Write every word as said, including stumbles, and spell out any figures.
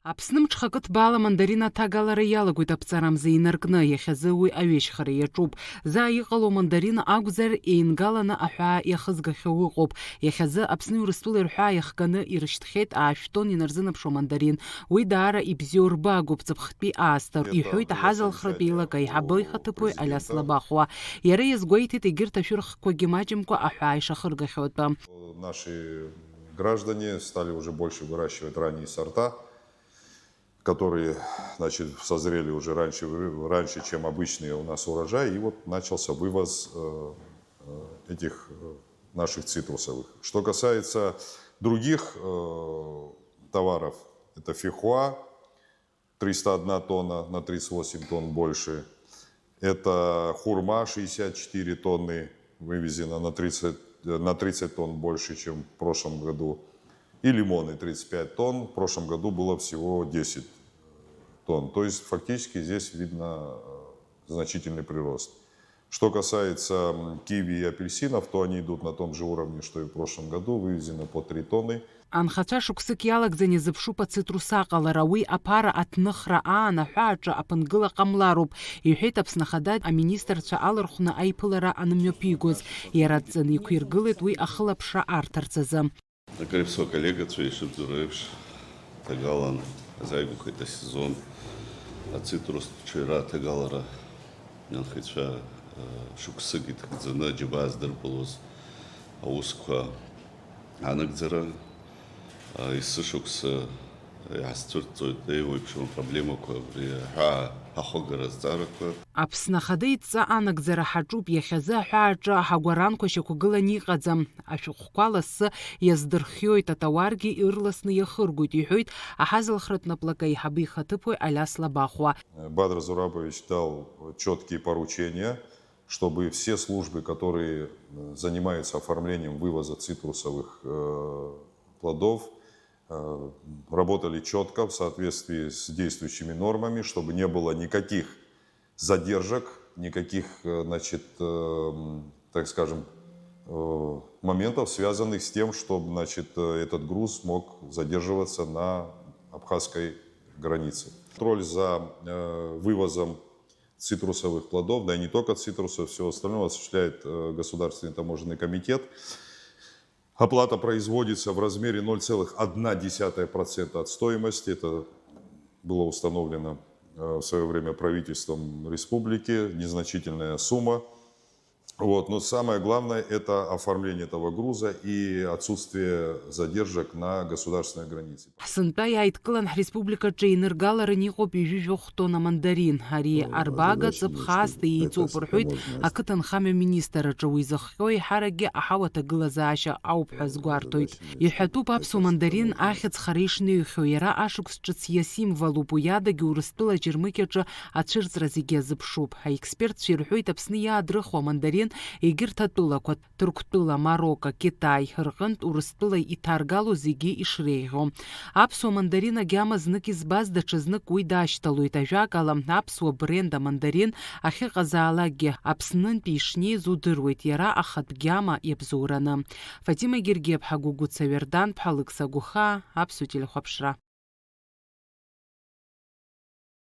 Аԥсны мҽхакы ҭбаала амандарин аҭагалара иалагоит аԥҵарамза инаркны, иахьазы уи аҩежьхара иаҿуп. Заа иҟало амандарин акәзар, еингаланы аҳәаа иахызгахьоу ыҟоуп. Иахьазы Аԥсни Урыстәылеи рҳәаа иахганы ирышьҭхьеит аашә тонн инарзынаԥшуа амандарин. Уи даара ибзиоу рбаагоуп ҵыԥхтәи аасҭа, иҳәоит аҳазалхратә еилак аиҳабы ихаҭыԥуаҩ Алиас Лабахәуа. Иара иазгәеиҭеит, егьырҭ ашәырхқәагьы маҷымкәа аҳәаа ишахыргахьоу атәы. Наши граждане стали уже больше выращивать ранние сорта, которые, значит, созрели уже раньше, вре- раньше, чем обычный у нас урожай, и вот начался вывоз э, э, этих э, наших цитрусовых. Что касается других э, товаров, это фейхоа, триста одна тонна, на тридцать восемь тонн больше. Это хурма, шестьдесят четыре тонны вывезено, на тридцать, э, на тридцать тонн больше, чем в прошлом году. И лимоны, тридцать пять тонн, в прошлом году было всего десять тонн. То есть фактически здесь видно э, значительный прирост. Что касается м, киви и апельсинов, то они идут на том же уровне, что и в прошлом году, вывезено по три тонны. Анхацәа шықәсык иалагӡан иазыԥшуп ацитрус аҟалара, уи аԥара аҭныхра аан аҳәааҿы аԥынгыла ҟамлароуп, иҳәеит Аԥсны Ахада аминистрцәа алархәны аиԥылара анымҩаԥигоз. Иара адҵаны иқәиргылеит уи ахылаԥшра арҭарц азы. Акыр иԥсуа коллегацәа ишыбдыруа еиԥш, ҭагалан азааигәахеит асезон, ацитрустә ҽаҩра аҭагалара. Анхаҩцәа шықәсык иҭагӡаны аџьабаа здырбалоз аусқәа анагӡара, есышықәса иаҳзцәырҵуеит еиуеиԥшым апроблемақәа, абри аҳәаа ҳахәагара азҵаарақәа. Аԥсны Ахада идҵа анагӡара ҳаҿуп, иахьазы аҳәааҿы аҳагәаранқәа шьақәгыланы иҟаӡам. Ашәҟәқәа лассы иаздырхиоит, атауаргьы ирласны иахыргоит, иҳәоит аҳазалхратә наплак аиҳабы ихаҭыԥуаҩ Алиас Лабахәуа. Бадр Зурабович дал четкие поручения, чтобы все службы, которые э, занимаются оформлением вывоза цитрусовых э, плодов, э, работали четко в соответствии с действующими нормами, чтобы не было никаких задержек, никаких, э, значит, э, м, так скажем, э, моментов, связанных с тем, чтобы, значит, э, этот груз мог задерживаться на абхазской границе. Контроль за э, вывозом цитрусовых плодов, да и не только цитрусов, всего остального осуществляет э, Государственный таможенный комитет. Оплата производится в размере ноль целых одна десятая процента от стоимости. Это было установлено э, в свое время правительством республики, незначительная сумма. Вот. Но самое главное — это оформление этого груза и отсутствие задержек на государственной границе. Ҳсынтәа иааидкылан ҳреспубликаҿы иныргаларан иҟоуп ҩажәи жәохә тонн амандарин. Ари арбага ҵыԥх аасҭа еиҵоуп рҳәоит ақыҭанхамҩа министр аҿы. Уи зыхҟьо еиҳаракгьы аҳауа аҭагылазаашьа ауп ҳәа азгәарҭоит. Иҳәатәуп аԥсуа мандарин ахьӡ хара ишныҩхьоу, иара ашықәс ҿыц иасимволуп, уи адагьы Урыстәыла Џьармыкьаҿы ацәырҵра зегьы азыԥшуп. Аекспертцәа ирҳәоит, Аԥсны иаадрыхуа амандарин егьырҭ атәылақәа, Ҭырқәтәыла, Марокко, Китай рҟынтә Урыстәыла иҭаргало зегьы ишреиӷьу. Аԥсуа мандарин агьама знык избаз даҽазнык уи дашьҭалоит. Ажәакала, аԥсуа бренд амандарин ахьыҟазаалакгьы Аԥснынтәи ишнеиз удыруеит, иара ахатә гьама иабзоураны. Фатима Гергиаԥҳа, Гәыгәыца Верданԥҳа, Лыкса Гәыхаа, Аԥсуа телехәаԥшра.